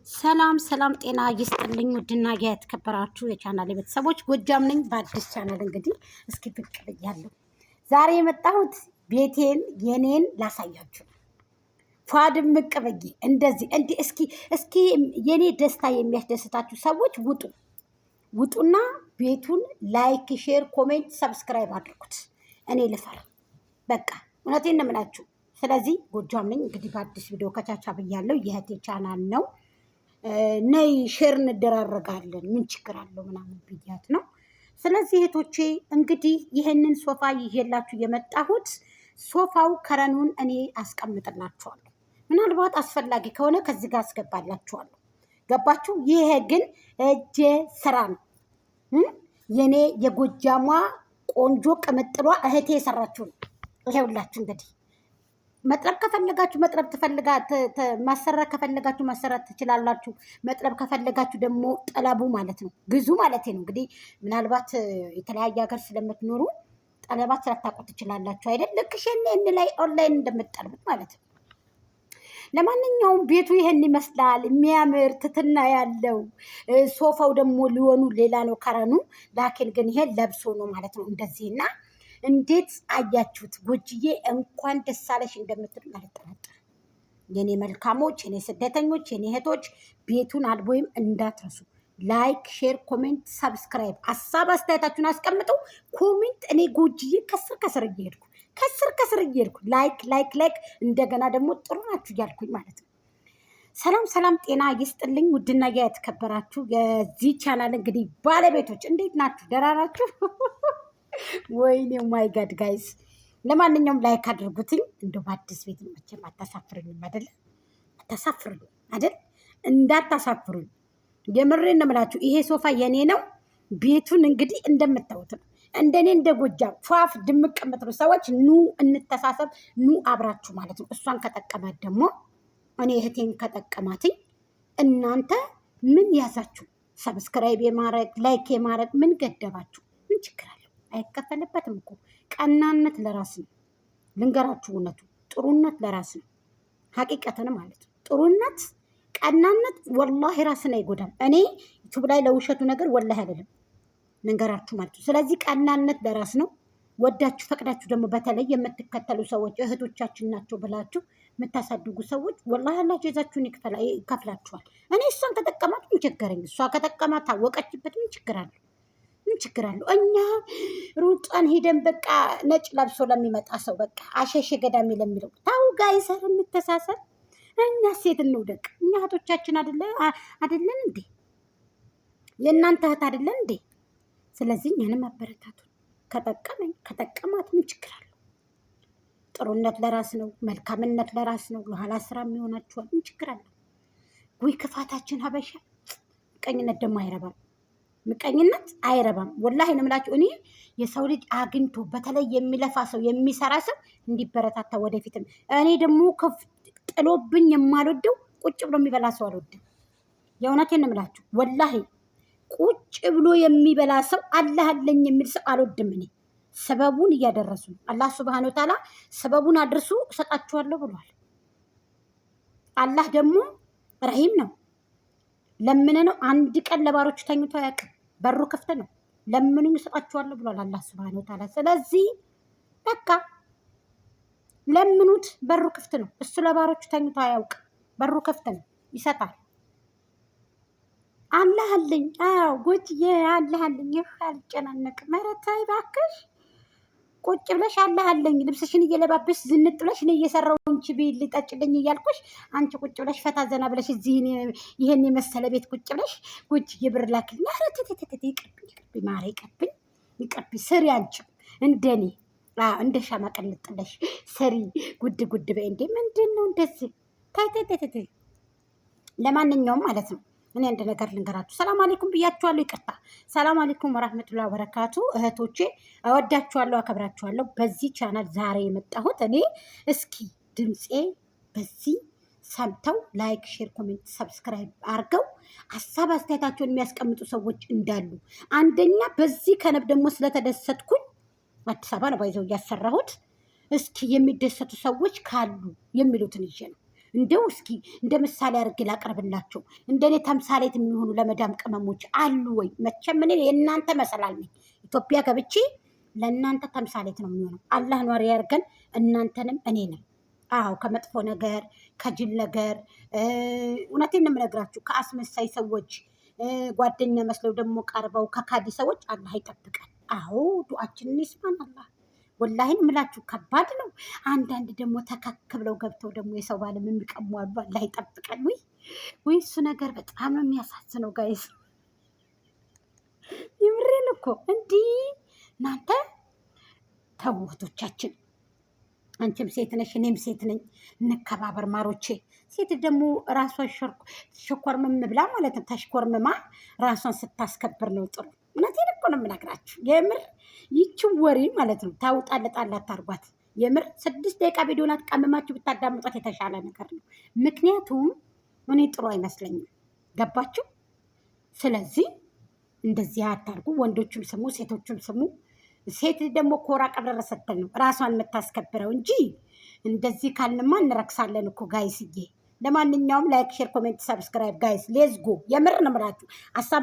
ሰላም ሰላም፣ ጤና ይስጥልኝ ውድና የተከበራችሁ የቻናል ቤተሰቦች፣ ጎጃም ነኝ። በአዲስ ቻናል እንግዲህ እስኪ ብቅ ብያለሁ። ዛሬ የመጣሁት ቤቴን የኔን ላሳያችሁ ነው። ፏ ድምቅ ብዬ እንደዚህ እንዲህ እስኪ እስኪ የኔ ደስታ የሚያስደስታችሁ ሰዎች ውጡ ውጡና ቤቱን like፣ share፣ comment፣ subscribe አድርጉት። እኔ ልፈር በቃ እውነቴን ነው የምላችሁ። ስለዚህ ጎጃም ነኝ እንግዲህ በአዲስ ቪዲዮ ከቻቻ ብያለሁ። የእህቴ ቻናል ነው። ነይ share እንደራረጋለን ምን ችግር አለው ምናምን ብያት ነው። ስለዚህ እህቶቼ እንግዲህ ይህንን ሶፋ ይዤላችሁ የመጣሁት ሶፋው ከረኑን እኔ አስቀምጥላችኋለሁ። ምናልባት አስፈላጊ ከሆነ ከዚህ ጋር አስገባላችኋለሁ። ገባችሁ? ይሄ ግን እጄ ስራ ነው። የኔ የጎጃሟ ቆንጆ ቅምጥሏ እህቴ የሰራችሁ ነው። ይሄውላችሁ እንግዲህ መጥረብ ከፈለጋችሁ መጥረብ ትፈልጋ ማሰራት ከፈለጋችሁ ማሰራት ትችላላችሁ። መጥረብ ከፈለጋችሁ ደግሞ ጠለቡ ማለት ነው፣ ግዙ ማለት ነው። እንግዲህ ምናልባት የተለያየ ሀገር ስለምትኖሩ ጠለባት ስላታውቁ ትችላላችሁ አይደል? ልክ Shein ላይ ኦንላይን እንደምትጠልቡት ማለት ነው። ለማንኛውም ቤቱ ይህን ይመስላል። የሚያምር ትትና ያለው ሶፋው ደግሞ ሊሆኑ ሌላ ነው ከረኑ። ላኪን ግን ይሄን ለብሶ ነው ማለት ነው እንደዚህና እንዴት አያችሁት? ጎጅዬ እንኳን ደስ አለሽ እንደምትሉ አልጠራጠርም። የኔ መልካሞች፣ የኔ ስደተኞች፣ የኔ እህቶች ቤቱን አልቦይም እንዳትረሱ። Like፣ share፣ comment፣ subscribe ሀሳብ አስተያየታችሁን አስቀምጡ። Comment እኔ ጎጅዬ ከስር ከስር እየሄድኩ ከስር ከስር እየሄድኩ like like like እንደገና ደግሞ ጥሩ ናችሁ እያልኩኝ ማለት ነው። ሰላም ሰላም፣ ጤና ይስጥልኝ ውድና የተከበራችሁ የዚህ ቻናል እንግዲህ ባለቤቶች እንዴት ናችሁ? ደህና ናችሁ? ወይኔ my God guys። ለማንኛውም like አድርጉትኝ። እንደው በአዲስ ቤት መቼም አታሳፍሩኝም አይደል? አታሳፍሩኝ አይደል? እንዳታሳፍሩኝ። የምሬን ነው የምላችሁ። ይሄ ሶፋ የኔ ነው። ቤቱን እንግዲህ እንደምታዩት ነው። እንደኔ እንደ ጎጃም ፏፍ ድምቅ የምትሉ ሰዎች ኑ እንተሳሰብ፣ ኑ አብራችሁ ማለት ነው። እሷን ከጠቀማት ደግሞ እኔ እህቴን ከጠቀማትኝ እናንተ ምን ያዛችሁ? Subscribe የማድረግ like የማድረግ ምን ገደባችሁ? ምን ችግር አለው? አይከፈልበትም እኮ። ቀናነት ለራስ ነው። ልንገራችሁ እውነቱ ጥሩነት ለራስ ነው። ሀቂቀትን ማለት ነው። ጥሩነት፣ ቀናነት ወላሂ ራስን አይጎዳም። እኔ ዩቱብ ላይ ለውሸቱ ነገር ወላሂ አይደለም ልንገራችሁ ማለት ነው። ስለዚህ ቀናነት ለራስ ነው። ወዳችሁ ፈቅዳችሁ ደግሞ በተለይ የምትከተሉ ሰዎች እህቶቻችን ናቸው ብላችሁ የምታሳድጉ ሰዎች ወላሂ አላህ የዛችሁን ይከፍላችኋል። እኔ እሷን ከጠቀማት ምን ቸገረኝ? እሷ ከጠቀማት ታወቀችበት ምን ችግር አለው? ምን ችግር አለው? እኛ ሩጠን ሄደን በቃ ነጭ ለብሶ ለሚመጣ ሰው በቃ አሸሼ ገዳሚ ለሚለው ታው guys እንተሳሰብ። እኛ ሴት እንውደቅ። እኛ እህቶቻችን አይደለን እንዴ? የእናንተ እህት አይደለን እንዴ? ስለዚህ እኛንም አበረታቱን። ከጠቀመኝ ከጠቀማት ምን ችግር አለው? ጥሩነት ለራስ ነው። መልካምነት ለራስ ነው። ለኋላ ስራ የሚሆናችኋል። ምን ችግር አለው? ወይ ክፋታችን ሀበሻ። ምቀኝነት ደግሞ አይረባም። ምቀኝነት አይረባም። ወላሂ ነው የምላችሁ። እኔ የሰው ልጅ አግኝቶ በተለይ የሚለፋ ሰው የሚሰራ ሰው እንዲበረታታ ወደፊትም። እኔ ደግሞ ጥሎብኝ የማልወደው ቁጭ ብሎ የሚበላ ሰው አልወድም። የእውነቴን ነው የምላችሁ። ወላሂ ቁጭ ብሎ የሚበላ ሰው አላህ አለኝ የሚል ሰው አልወድም። እኔ ሰበቡን እያደረሱ ነው። አላህ ሱብሃነ ወተዓላ ሰበቡን አድርሱ እሰጣችኋለሁ ብሏል። አላህ ደግሞ ረሂም ነው። ለምነ ነው አንድ ቀን ለባሮቹ ተኝቶ አያውቅም። በሩ ክፍት ነው። ለምኑኝ እሰጣችኋለሁ ብሏል አላህ ሱብሃነ ወተዓላ። ስለዚህ በቃ ለምኑት፣ በሩ ክፍት ነው። እሱ ለባሮቹ ተኝቶ አያውቅም። በሩ ክፍት ነው፣ ይሰጣል። አላህ አለኝ። አዎ ጎጅዬ አላህ አለኝ። ይህ አልጨናነቅም። ኧረ ተይ እባክሽ ቁጭ ብለሽ አላህ አለኝ። ልብስሽን እየለባበሽ ዝንጥ ብለሽ እኔ እየሰራሁ እንቺ ቢል ጠጭልኝ እያልኩሽ አንቺ ቁጭ ብለሽ ፈታ ዘና ብለሽ እዚህ ይሄን የመሰለ ቤት ቁጭ ብለሽ ጎጅዬ ብር ላክልኝ። ኧረ ተይ ተይ ተይ፣ ይቅርብኝ፣ ይቅርብኝ ማሬ፣ ይቅርብኝ፣ ይቅርብኝ። ስሪ አንቺም እንደኔ እንደ ሻማ ቅልጥ ብለሽ ስሪ። ጉድ ጉድ በይ እንዴ! ምንድን ነው እንደዚህ? ተይ ተይ ተይ ተይ። ለማንኛውም ማለት ነው እኔ አንድ ነገር ልንገራችሁ። ሰላም አለይኩም ብያችኋለሁ፣ ይቅርታ። ሰላም አለይኩም ወራህመቱላሂ ወበረካቱ። እህቶቼ እወዳችኋለሁ፣ አከብራችኋለሁ። በዚህ ቻናል ዛሬ የመጣሁት እኔ እስኪ ድምፄ በዚህ ሰምተው like፣ share፣ comment፣ subscribe አድርገው ሀሳብ አስተያየታቸውን የሚያስቀምጡ ሰዎች እንዳሉ አንደኛ፣ በዚህ ከነብ ደግሞ ስለተደሰትኩኝ አዲስ አበባ ነው ባይዘው እያሰራሁት እስኪ የሚደሰቱ ሰዎች ካሉ የሚሉትን ይዤ ነው። እንደው እስኪ እንደ ምሳሌ አድርጌ ላቀርብላቸው። እንደኔ ተምሳሌት የሚሆኑ ለመዳም ቅመሞች አሉ ወይ? መቼም እኔ የእናንተ መሰላል ነኝ። ኢትዮጵያ ገብቼ ለእናንተ ተምሳሌት ነው የሚሆነው። አላህ ኗሪ ያርገን እናንተንም እኔንም። አዎ ከመጥፎ ነገር ከጅል ነገር እውነቴን ነው የምነግራችሁ፣ ከአስመሳይ ሰዎች ጓደኛ መስለው ደግሞ ቀርበው ከካዲ ሰዎች አላህ ይጠብቀን። አዎ ዱዓችንን ይስማን አላህ። ወላሂን ምላችሁ ከባድ ነው። አንዳንድ ደግሞ ተከክ ብለው ገብተው ደግሞ የሰው ባለም የሚቀሙ አሉ። አላህ ይጠብቀን። ውይ ውይ፣ እሱ ነገር በጣም ነው የሚያሳዝነው guys። የምሬን እኮ እንዲህ እናንተ ተው እህቶቻችን፣ አንቺም ሴት ነሽ፣ እኔም ሴት ነኝ። እንከባበር ማሮቼ። ሴት ደግሞ ራሷን ሸኮርምም ብላ ማለት ነው ተሽኮርምማ ራሷን ስታስከብር ነው ጥሩ። እውነቴን እኮ ነው የምነግራችሁ። የምር ይቺ ወሬ ማለት ነው ታውጣለጣላ አታርጓት። የምር 6 ደቂቃ ቪዲዮ ናት። ቀምማችሁ ብታዳምጧት የተሻለ ነገር ነው። ምክንያቱም እኔ ጥሩ አይመስለኝም። ገባችሁ? ስለዚህ እንደዚህ አታርጉ። ወንዶቹም ስሙ፣ ሴቶቹም ስሙ። ሴት ደግሞ ኮራ ቀብረረ ስትል ነው ራሷን የምታስከብረው እንጂ እንደዚህ ካልንማ እንረክሳለን እኮ guys ዬ። ለማንኛውም like፣ share፣ comment፣ subscribe guys let's go። የምር ነው የምላችሁ ሀሳብ